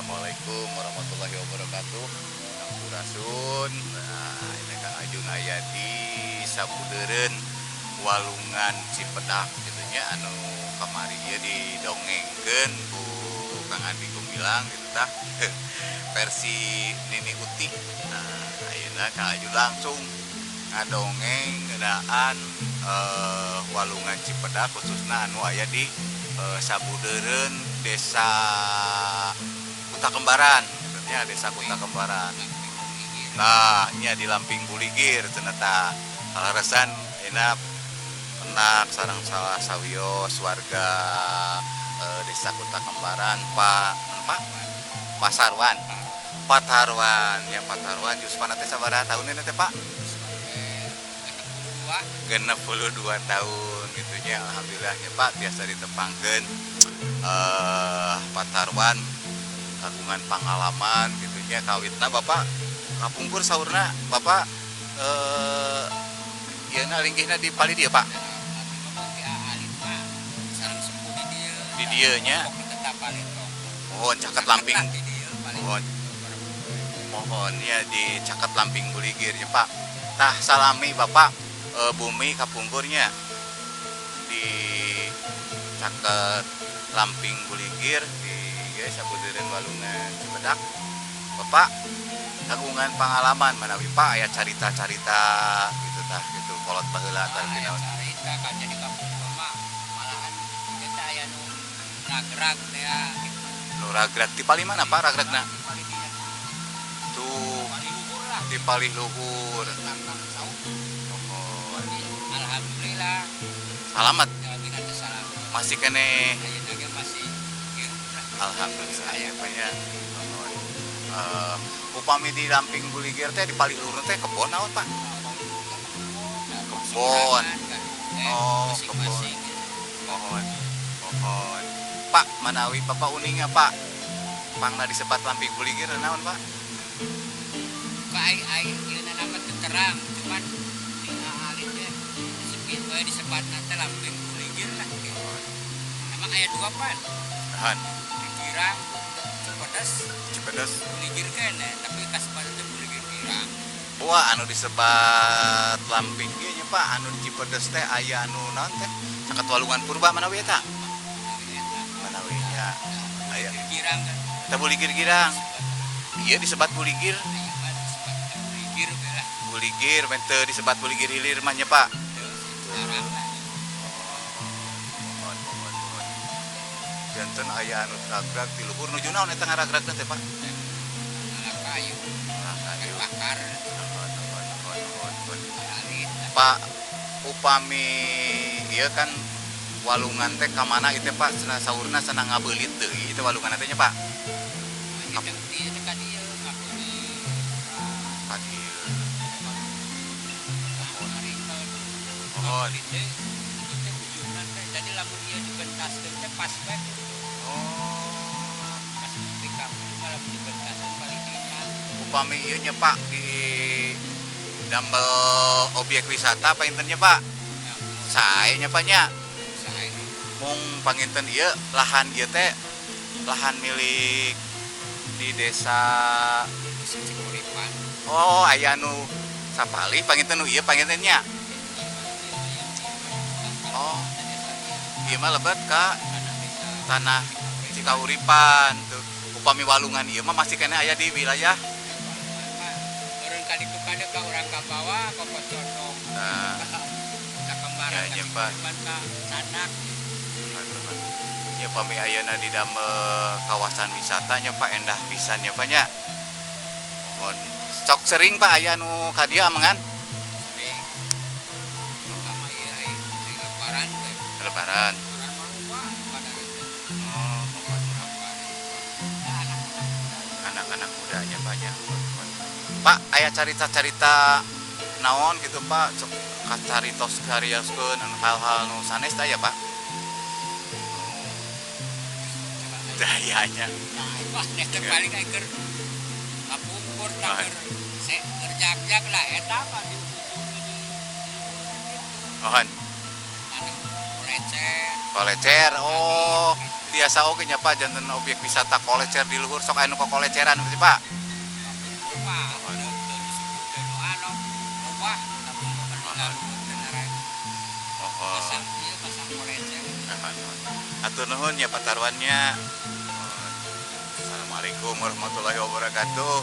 Assalamualaikum warahmatullahi wabarakatuh. Sampurasun. Nah, ini Kang Ajun aya di Sabudeureun, Walungan Cipedak gitu nya, anu kamari ieu didongengkeun ku Kang Andi Gumilang gitu tah, versi Nini Uti. Nah, ayeuna Kang Ajun langsung ngadongeng ngeunaan Walungan Cipedak, khususna anu aya di Sabudeureun, Desa Kuta Kembaran gitu nya, Desa Kuta Kembaran. Nah, nya di Lamping Buligir ternyata. Kaleresan enak enak sareng salah sawios warga Desa Kuta Kembaran, Pak Pak Pak Sarwan, Pak Tarwan ya. Pak Tarwan yuswana teh sabaraha tahun ini teh, Pak? 62 tahun gitu nya. Alhamdulillah ya, Pak, biasa ditepangkeun Pak Tarwan kagungan pengalaman gitu nya. Kawitna Bapak kapungkur saurna Bapak ieu na linggihna di palih dieu, Pak, di dieu nya. Mohon, caket Lamping. Mohon, mohon ya, di caket Lamping Buligir ya, Pak. Tah, salami Bapak bumi kapungkurnya di caket Lamping Buligir di ya, Sabudeureun, Walungan Cipedak, Bapak kagungan pengalaman manawi, Pak, aya carita-carita gitu tah gitu, kolot baheula tah Aya naon? Carita kan jadi kapungkur mah malahan kita aya nu ragrag teh ya, gitu. Nu ragrag di palih mana, Pak, ragragna? Di palih dinya. Tuh. Palih luhur lah. Di palih luhur. Tangkang saung. Oh. Alhamdulillah. Salamet. Jalmina teh salamet. Masih keneh? Ayeuna ge masih hirup lah. Alhamdulillah ya, Pak, ya. Upami di Lamping Buligir teh di palih luhur teh kebon naon, Pak? Kebon. Oh, kebon. Masing-masing gitu. Mohon, mohon, Pak, manawi Bapak uninga, Pak, pangna disebat Lamping Buligir naon, Pak? Ka ai ai ieu nama teu terang, cuman di alit teh disebut we, disebatna teh Lamping Buligir lah gitu. Emang aya dua pan. Tahan. Di Girang, Cipedes. Cipedes. Buligir kene, tapi kasebat teh Buligir Girang. Wah, anu disebat Lamping ieu nya, Pak, anu di Cipedes teh aya anu naon teh, caket Walungan Purba manawi eta? Manawi nya aya. Girang kan. Eta Buligir Girang. Iya, disebat Buligir. Aya mah disebat teh Buligir we lah. Buligir teu disebat Buligir Hilir mah nya, Pak? Teu, jarang lah. Mohon, mohon, mohon. Janten aya anu ragrag di luhur, nuju naon eta ngaragragna teh, Pak? Ngala kayu. Nah, kayu kayu. Bakar. Mohon, mohon, mohon, mohon, mohon. Alit. Pak, upami ieu kan walungan teh ka mana ieu teh, Pak? Cenah saurna cenah ngabeulit deui itu walungan teh nya, Pak? Kita di ka dieu ngabeulit. Ka dieu. Mohon. Ngabeulit teh itu teh ujungna teh, jadi lamun ieu dibentaskeun teh pas we gitu. Oh. Pas di kampung malah dibentaskeun palih dinya. Upami ieu nya, Pak, di damel objek wisata panginten nya, Pak? Ya. Sae nya, Pak, nya? Sae. Mung panginten ieu lahan ieu teh lahan milik di desa Cikuripan. Oh, aya anu sapalih panginten nu ieu panginten nya. Oh. Ieu mah lebet ka tanah Cikahuripan tuh. Upami walungan ieu mah masih keneh aya di wilayah Orang kaditu kade ka urang ka bawah ka Pocondong. Nah. Ka Kembaran. Ya, ka nya, Pak. Cikuripan ka Sanak. Ya, pami ayeuna di damel kawasan wisata nya, Pak, endah pisan nya, Pak, nya. Mohon. Sok sering, Pak, aya nu ka dieu amengan? Sering. Terutama ieu ai ai lebaran teh. Lebaran. Lebaran mah loba pada itu. Oh, mohon. Nah, anak-anak muda. Anak-anak mudanya banyak. Pak, aya carita-carita naon gitu, Pak? Sok kacaritos karioskeun anu hal-hal nu sanes teh ya, Pak? Dayanya. Nah, wah, nek teh paling ai keur kapungkur tah keur se keur jag-jag lah eta mah di ujung di gitu. Mohon. Anu kolecer. Kolecer. Oh, di Tiasa oge nya, Pak, janten objek wisata kolecer di luhur, sok aya nu kokoleceran pasti, Pak. Mah teu disebutkeun nu anu loba, tapi anu laluhur teh narek. Pasang ieu, pasang kolecer. Hatur nuhun ya, Pak Tarwannya. Assalamualaikum warahmatullahi wabarakatuh.